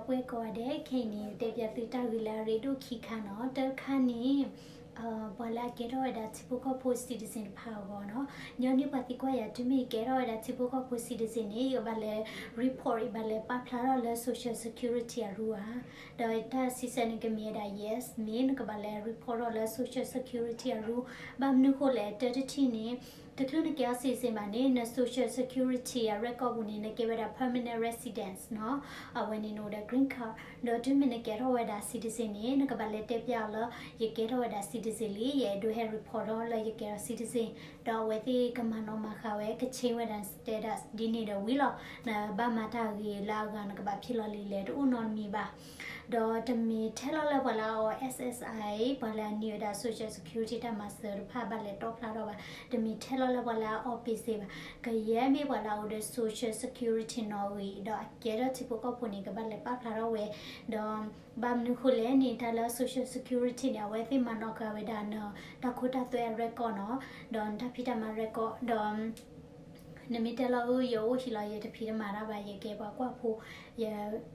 ပှဲၤကိးဂၤဒဲး, ခဲအံၤန့ၣ် တဲပၠးသုတၢ်ဂ့ၢ်လၢအရ့ဒိၣ်ခံခါနီၤ. တၢ်တခါန့ၣ် ပှၤလၢအကဲထီၣ်ဝဲဒၣ်ထံဖိကီၢ်ဖိ citizen တဖၣ်အဂီၢ်နီၤ. ညီနုၢ်ပှၤသံကွၢ်ယၤ တုၤမ့ၢ်ယကဲထီၣ်ဝဲဒၣ်ထံဖိကီၢ်ဖိ citizen န့ၣ် ယကဘၣ်လဲၤ report ယဘၣ်လဲၤပာ်ဖျါထီၣ်လၢ social security အရူဧါ. ဒီးတၢ်စံးဆၢန့ၣ်ကမ့ၢ်ဝဲဒၣ် yes, မ့ၢ်နကဘၣ်လဲၤ report ထီၣ်လၢ social security အရူ. ဘၣ်မနုၤဃိလဲၣ်, တၢ်တထံၣ်န့ၣ် တချုးနကဲထီၣ် citizen ဘၣ်န့ၣ် န social security အ record ပူၤန့ၣ် နကဲဝဲဒၣ် permanent residence နီၤ. အဝဲန့ၣ်နအိၣ်ဒီး green card. ဒီးတုၤမ့ၢ်နကဲထီၣ်ဝဲဒၣ် citizen န့ၣ် နကဘၣ်လဲၤတဲပၠးအီၤလၢ ယကဲထီၣ်ဝဲဒၣ် citizen လံ, ယအဲၣ်ဒိးဟဲ report ထီၣ်လၢယကဲထီၣ် citizen. ဒီးအဝဲသ့ၣ်ကမၤနီၣ်မၤဃါဝဲ က change ဝဲဒၣ်န status ဒ်န့ၣ်ဒီးဝံၤလီၤ. နဘၣ်မၤတၢ်ဂ့ၤလၢအဂၤ နကဘၣ်ဖံးလီၤလံလဲၣ် တအိၣ်နီတမံၤဘၣ်. ဒီးတမ့ၢ်ထဲလီၤလၢပှၤလၢအအီ SSI, ပှၤလၢအန့ၢ်ဝဲဒၣ် social security တၢ်မၤစၢၤတဖၣ် ဘၣ်လဲၤတီၣ်ဖျါထီၣ်ဘၣ်. တမ့ၢ်ထဲလီၤလၢပှၤလၢအအီ ပ့စ့ဘၣ်. ကယဲၢ်မ့ၢ်ပှၤလၢအအိၣ်ဒီး social security နီၣ်ဂံၢ် ဒီးအကဲထီၣ်ထံဖိကီၢ်ဖိန့ၣ် ကဘၣ်လဲၤပာ်ဖျါထီၣ်ဝဲ. ဒီးဘၣ်မနုၤဃိလဲၣ်န့ၣ် တၢ်လၢ social security န့ၣ် အဝဲသ့ၣ်မၤနီၣ်ဃါဝဲဒၣ်နတၢ်ခိတၢ်သွဲအ record နီၤ, ဒီးနတၢ်ဖံးတၢ်မၤ record ဒီး နမ့ၢ်တဲလီၤ အၢ ယအိၣ်ဟံၣ်လီၤ ယတဖံးတမၤတၢ်ဘၣ်, ယကဲပှၤကွၢ်ဖိ, ယ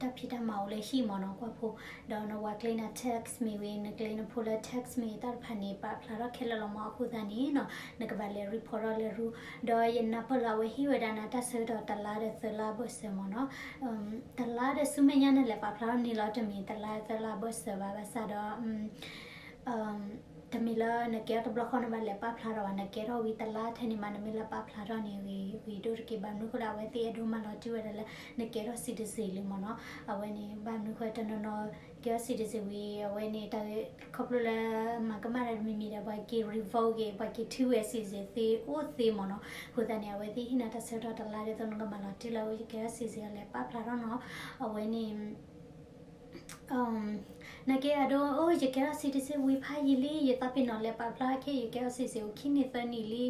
တၢ်ဖံးတၢ်မၤအိၣ်လၢဟံၣ်မ့ၢ်နီၤ, ကွၢ်ဖိ, ဒီးနဝၤကျဲနၤ tax မ့ၢ်ဂ့ၤ, နကျဲနဖိလၢ tax မ့ၢ်ဂ့ၤ တၢ်တဖၣ်န့ၣ် ပာ်ဖျါထီၣ်ခဲလၢာ်လီၤမ့ၢ်. အဃိသတးန့ၣ်နီၤ နကဘၣ်လဲၤ report ထီၣ်လၢရူ. ဒီးယနၢ်ပၢၢ်လၢအဝဲဟ့ၣ်ဝဲဒၣ်နၤတၢ်ဆၢကတီၢ်တလါဒီးသၢလါဘၢၣ်စၢၤမ့ၢ်နီၤ. တလါဒီးဆူမဲာ်ညါနလဲၤပာ်ဖျါထီၣ်န့ၣ်လီၤ, တမ့ၢ်တလါသၢလါဘၢၣ်စၢၤဘၣ်, ဘၣ်ဆၣ်ဒီး တမ့ၢ်လၢနကဲထီၣ်တဘျီဃီနဘၣ်လဲၤပာ်ဖျါထီၣ်ဘၣ်, နကဲထီၣ်ဝံၤတလါထဲန့ၣ်မး နမ့ၢ်လဲၤပာ်ဖျါထီၣ်န့ၣ်ဂ့ၤဒိၣ်တက့ၢ်. ဘၣ်မနုၤဃိလဲၣ်, အဝဲသ့ၣ်အဲၣ်ဒိးမၤလီၤတံၢ်ဝဲဒၣ်လၢ နကဲထီၣ် citizen လံမ့ၢ်နီၤ. အဝဲန့ၣ် ဘၣ်မနုၤဃိတနီၤနီၤ ကဲထီၣ် citizen ဝံၤ အဝဲန့ၣ် တၢ်ခီဖျိလၢ မၤကမၣ်တၢ်တမံၤမံၤဒီး ပှၤက့ၤ revoke က့ၤ, ပှၤက့ၤထုဝဲ citizen သ့အိၣ်သ့မ့ၢ်နီၤ. အဃိသတးန့ၣ် အဝဲသ့ၣ်ဟ့ၣ်နၤတၢ်ဆၢကတီၢ်တလါဒ်သိးနကမၤလီၤတံၢ်လၢအဝဲကဲထီၣ် citizen လဲၤပာ်ဖျါထီၣ်နီၤ. အဝဲန့ၣ် နာ်က့အဒိ အိ ယကဲထီၣ် citizen ဝံၤဖးယံာ်လံ, ယသးပ့ၤနီၣ်လဲၤပာ်ဖျါခဲ ယကဲထီၣ် citizen အိၣ်ခံနံၣ်သၢနံၣ်လံ,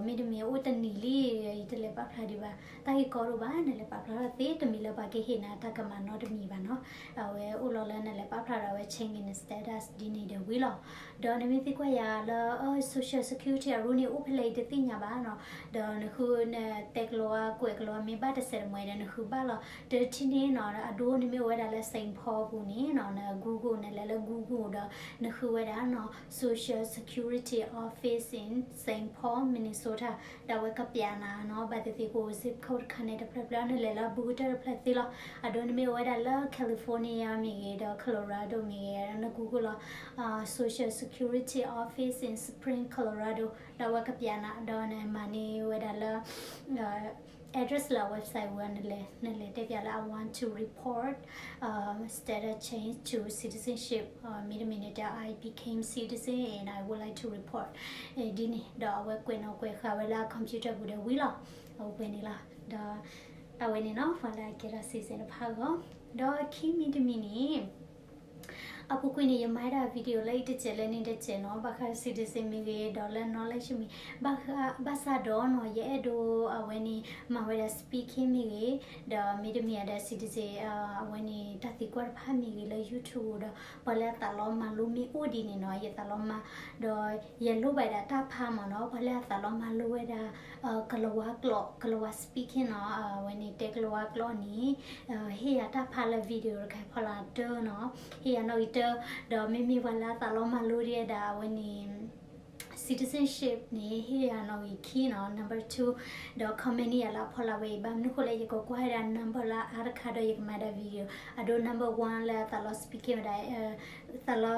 မ့တမ့ၢ်အိၣ်တနံၣ်လံ, ယတလဲၤပာ်ဖျါဒံးဘၣ်. တၢ်ဂ့ၢ်ကီဒိၣ်ဘၣ်, နလဲၤပာ်ဖျါထီၣ်သ့, တမ့ၢ်လၢပှၤကဟ့ၣ်နၤတၢ်ကမၤနီတမံၤဘၣ်နီၤ. အဝဲအိၣ်လီၤလၢနလဲၤပာ်ဖျါဒီး အဝဲ change န status ဒ်န့ၣ်ဒီးဝံၤလီၤ. ဒီးနမ့ၢ်သံကွၢ်ယၤလၢ social security အရူန့ၣ် အိၣ်ဖဲလဲၣ် ယတသ့ၣ်ညါဘၣ်နီၤ. ဒီးနဃု နတဲကလီၤဝါ ကွဲးကလီၤဝါ မ့ၢ်ဘၣ်တစဲးတမှဲဒီး နဃုဘၣ်လီၤ. တထံၣ်န့ၣ်နီၤ အဒိန့ၣ်မ့ၢ်အိၣ်ဝဲဒၣ်လၢ Saint Paul ပူၤန့ၣ်နီၤ, န Google နလဲၤလၢ Google ဒီး နဃုဝဲဒၣ်နီၤ Social Security Office in Saint Paul, Minnesota ဒီးအဝဲကပျးနၤနီၤ, ဘၣ်သ့ၣ်သ့ၣ်ကအိၣ် zip code တခါန့ၣ် တဖျၢၣ်ဖျၢၣ် နလဲၤလၢအဘူးကတၢၢ်တဖျၢၣ်သ့လီၤ. အဒိန့ၣ်မ့ၢ်အိၣ်ဝဲဒၣ်လၢ California မ့ၢ်ဂ့ၤ ဒီး Colorado မ့ၢ်ဂ့ၤ, န Google လီၤ Social Security Office in Spring, Colorado ဒီးအဝဲကပျးနၤ, ဒီးနမၤန့ၢ်ဝဲဒၣ်လၢ address လၢအ website ဝဲ နလဲၤ နလဲၤတဲပျးလၢ I want to report status change to citizenship, မ့တမ့ၢ်န့ၣ်တဲ I became citizen and I would like to report ဒ်န့ၣ်, ဒီးအဝဲကွဲးနီၣ်ကွဲးဃာ်ဝဲလၢအ computer ပူၤဒီးဝံၤလီၤ. အဝဲန့ၣ်လီၤ. ဒီးအဝဲန့ၣ်နီၤ ပှၤလၢအကဲထီၣ် citizen တဖၣ်အဂီၢ်. ဒီးခံမံၤတမံၤန့ၣ် အပူၤကွံာ်န့ၣ် ယမၤဒၣ် video လၢအံၤတစဲးလၢန့ၣ်တစဲးနီၤ, ဘၣ်ဃး citizen မ့ၢ်ဂ့ၤ, ဒီးလၢ knowledge မ့ၢ်, ဘၣ်ဆၣ်ဒီးနီၤ ယအဲၣ်ဒိးအဝဲန့ၣ် မၤဝဲဒၣ် speaking မ့ၢ်ဂ့ၤ, ဒီးမ့တမ့ၢ်ဒီး citizen အဝဲန့ၣ် တၢ်သံကွၢ်တဖၣ်မ့ၢ်ဂ့ၤလၢ YouTube ဒီး ပှၤလၢအသးလီမၤလိမ့ၢ်အိၣ်ဒ်န့ၣ်နီၤ, ယသးလီမၤ, ဒီးယလိၣ်ဘၣ်ဒၣ်တၢ်ဖးမ့ၢ်နီၤ, ပှၤလၢအသးလီမၤလိဝဲဒၣ် ကလၤဝါကျိာ်, ကလၤဝါ speaking နီၤ, အဝဲန့ၣ်တဲကလၤဝါကျိာ်န့ၣ် ဟ့ၣ်ယၤတၢ်ဖးလၢ video တခါဖီလာ်တၢနီၤ, ဟ့ၣ်ယၤနီၣ်ဂံၢ်တၢ, ဒီးမ့မ့ၢ်ပှၤလၢအသးလီမၤလိဒ်ဝဲဒၣ်အဝဲန့ၣ် citizenship န့ၣ် ဟ့ၣ်ယၤနီၣ်ဂံၢ်ခံနီၤ, number two, ဒီး comment န့ၢ်ယၤလၢအဖီလာ်ဝဲအံၤ, ဘၣ်မနုၤဃိလဲၣ် ယကကွၢ်ဝဲဒၣ် number လၢအါတခါဒီး ယကမၤဒၣ် video, အဒိ number one လၢအသးလီ speaking ဝဲဒၣ် သးလီ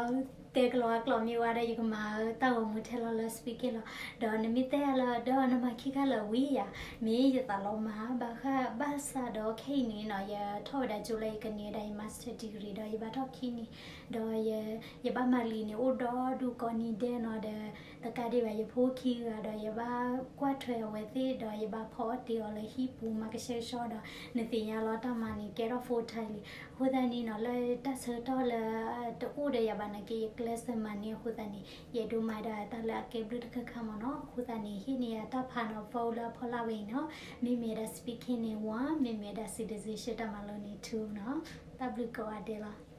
တဲကလၤဝါကျိာ်မ့ၢ်ဝဲဒီး ယကမၤတၢ်ဂီၤမူထဲလီၤလၢ speaking လီၤ. ဒီးနမ့ၢ်တဲယၤလၢ ဒီးနမၤခံခါလၢာ်ဝံၤယၤ, မ့ၢ်ယသးလီမၤ, ဘၣ်ဃး ဘၣ်ဆၣ်ဒီးခဲအံၤန့ၣ်နီၤ ယထီၣ်ဝဲဒၣ်ကၠိလၢယကန့ၢ်ဝဲဒၣ်ယ master degree ဒီးယဘၣ်ထီၣ်ခံနံၣ်, ဒီးယ ယဘၣ်မၤလံာ်န့ၣ်အိၣ်ဒီဒူၣ်ကိးနံၤဒဲးနီၤ, ဒီးတကးဒံးဘၣ် ယဖိခံဂၤဒီး ယဘၣ်ကွၢ်ထွဲအဝဲသ့ၣ်ဒီး ယဘၣ်ဖီအီၣ်တ့ၢ်အီၤလၢဟံၣ်ပူၤ မၤကဆှဲကဆှီဒီး နသ့ၣ်ညါလီၤ တၢ်မၤန့ၣ် ကဲထီၣ် full time လံ. အဃိသတးန့ၣ်နီၤ လၢတၢ်ဆၢကတီၢ်လၢတအိၣ်ဒီးယၤဘၣ်နာ်က့ ယကျဲးစၢးမၤန့ၢ်အဃိသတးန့ၣ် ယအဲၣ်ဒိးမၤဒၣ်တၢ်လၢအကဲဘျုးတခါခါမ့ၢ်နီၤ. အဃိသတးန့ၣ် ဟ့ၣ်န့ၢ်ယၤတၢ်ဖးနီၤ phone လၢအဖီလာ်ဝဲအံၤနီၤ, မ့မ့ၢ်ဝဲဒၣ် speaking န့ၣ် one, မ့မ့ၢ်ဝဲဒၣ် citizenship တၢ်မၤလိန့ၣ် two နီၤ. တၢ်ဘျုးကိးဂၤဒဲးလီၤ.